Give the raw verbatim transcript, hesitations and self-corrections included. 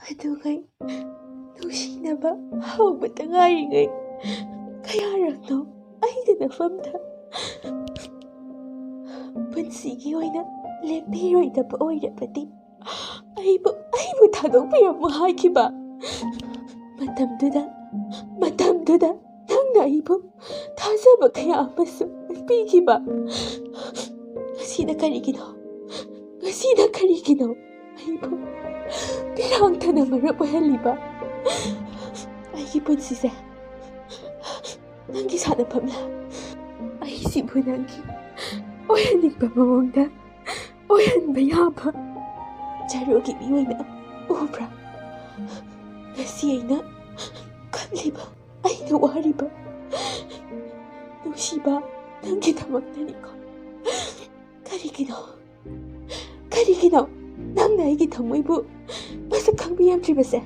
ꯑꯗꯨꯒ ꯅꯨꯡꯁꯤꯅꯕ ꯍꯧꯕꯇ ꯉꯥꯏꯔꯤꯉꯩ ꯀꯌꯥꯔꯛꯅꯣ ꯑꯩꯅ ꯅꯐꯝꯗ ꯄꯨꯟꯁꯤꯒꯤ ꯑꯣꯏꯅ ꯂꯦꯞꯄꯤꯔꯣꯏꯗꯕ ꯑꯣꯏꯔꯕꯗꯤ ꯑꯩꯕꯨ ꯑꯩꯕꯨ ꯊꯥꯗꯣꯛꯄꯤꯔꯝꯃꯨ ꯍꯥꯏꯈꯤꯕ꯫ ꯃꯇꯝꯗꯨꯗ ꯃꯇꯝꯗꯨꯗ ꯅꯪꯅ ꯑꯩꯕꯨ ꯊꯥꯖꯕ ꯀꯌꯥ ꯑꯃꯁꯨ ꯄꯤꯈꯤꯕ꯫ ꯉꯁꯤꯅ ꯀꯔꯤꯒꯤꯅꯣ? ꯉꯁꯤꯅ ꯀꯔꯤꯒꯤꯅꯣ ꯑꯩꯕꯨ ꯄꯤꯔꯥꯡꯊꯅ ꯃꯔꯝ ꯑꯣꯏꯍꯜꯂꯤꯕ? ꯑꯩꯒꯤ ꯄꯨꯟꯁꯤꯁꯦ ꯅꯪꯒꯤ ꯁꯥꯟꯅꯐꯝꯂ? ꯑꯩꯁꯤꯕꯨ ꯅꯪꯒꯤ ꯑꯣꯏꯍꯟꯅꯤꯡꯕ ꯃꯑꯣꯡꯗ ꯑꯣꯏꯍꯟꯕ ꯌꯥꯕ ꯆꯔꯨꯒꯤ ꯃꯤꯑꯣꯏ ꯃꯌꯥꯝ ꯎꯕ꯭ꯔꯥ? ꯉꯁꯤ ꯑꯩꯅ ꯈꯜꯂꯤꯕ, ꯑꯩꯅ ꯋꯥꯔꯤꯕ, ꯅꯨꯡꯁꯤꯕ, ꯅꯪꯒꯤꯗꯃꯛꯇꯅꯤꯀꯣ꯫ ꯀꯔꯤꯒꯤꯅꯣ? ꯀꯔꯤꯒꯤꯅꯣ ꯅꯪꯅ ꯑꯩꯒꯤ ꯊꯃꯣꯏꯕꯨ ꯃꯁꯛ ꯈꯪꯕꯤꯔꯝꯗ꯭ꯔꯤꯕꯁꯦ?